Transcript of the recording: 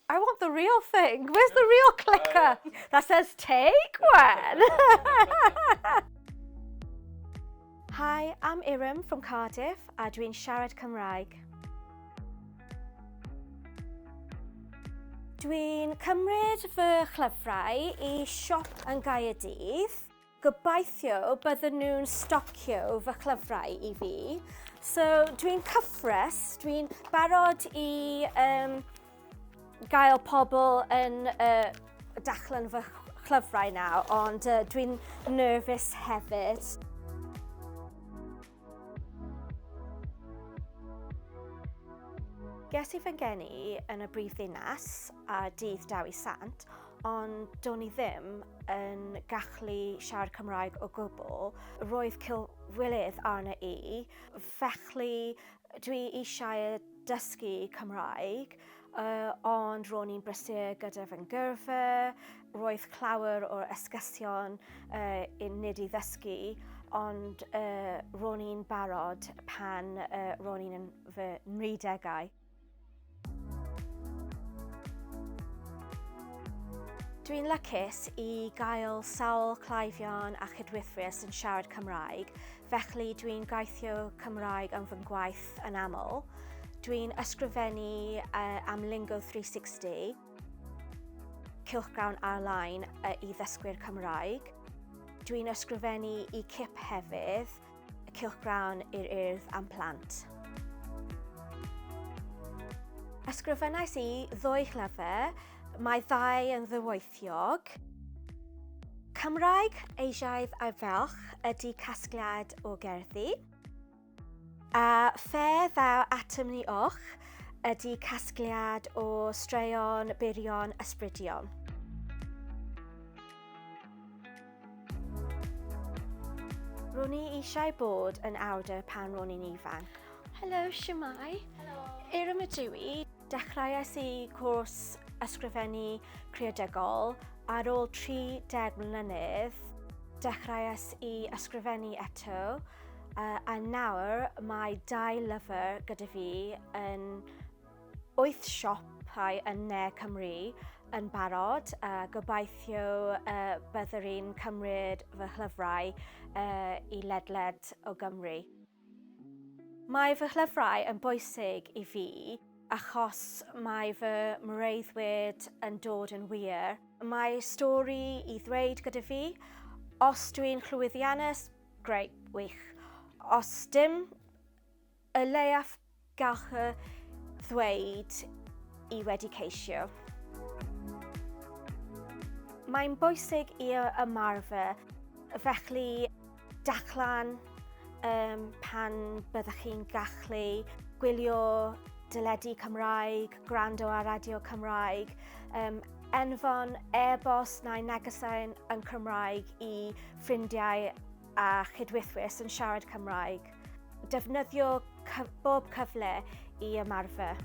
I want the real thing. Where's the real clicker that says take one? Hi, I'm Iram from Cardiff a dwi'n siarad Cymraeg. Dwi'n cymryd fy llyfrau i siop yn Gaerdydd. Gobeithio bydden nhw'n stocio fy llyfrau i fi. So dwi'n cyffrous, dwi'n barod i um, gael pobl yn uh, dachlan fy llyfrau nawr, ond uh, dwi'n nervous hefyd. Ges i fy ngeni yn y brif ddinas ar dydd Dewi Sant, ond do'n i ddim yn gallu siarad Cymraeg o gwbl. Roedd cilwylydd arna i, felly dwi eisiau dysgu Cymraeg, uh, ond ro'n i'n brysur gyda fy ngyrfa, roedd llawer o'r esgysion uh, nid i ddysgu, ond uh, ro'n i'n barod pan uh, ro'n i'n yn fy nridegau. Dwi'n lwcus i gael sawl cleifion a chydweithwyr sy'n siarad Cymraeg, felly dwi'n gweithio Cymraeg yn fy ngwaith yn aml. Dwi'n ysgrifennu uh, am Lingo 360, cylchgrawn ar-lein uh, i ddysgwyr Cymraeg. Dwi'n ysgrifennu i CIP hefyd, y cylchgrawn i'r Urdd am Plant. Ysgrifennais i ddwy llyfr, mae ddau yn ddyweithiog. Cymraeg, Asiaidd a Felch ydy casgliad o gerddi. A Fe ddaw atom ni och ydy casgliad o straeon byrion ysbrydion. Ro'n i eisiau bod yn awdur pan ro'n i'n ifanc. Helo, shwmae? Helo. Iram ydw i. Dechreuais i cwrs ysgrifennu creadigol ar ôl 30 mlynedd. Dechreuais i ysgrifennu eto a nawr mae dau lyfr gyda fi yn wyth siopau yn Ne Cymru yn barod a gobeithio uh, byddwn i'n cymryd fy llyfrau uh, i ledled o Gymru. Mae fy llyfrau yn bwysig i fi achos mae fy mreuddwyd yn dod yn wir. Mae stori i ddweud gyda fi. Os dwi'n llwyddiannus, great, wych. Os dim, y leiaf Gallwch ddweud i wedi ceisio. Mae'n bwysig i ymarfer, felly dachlan um, pan byddwch chi'n gallu gwylio dyledu Cymraeg, gwrando ar radio Cymraeg, um, enfon e-bost neu negesau yn Cymraeg i ffrindiau a chydweithwyr sy'n siarad Cymraeg. Defnyddio bob cyfle i ymarfer.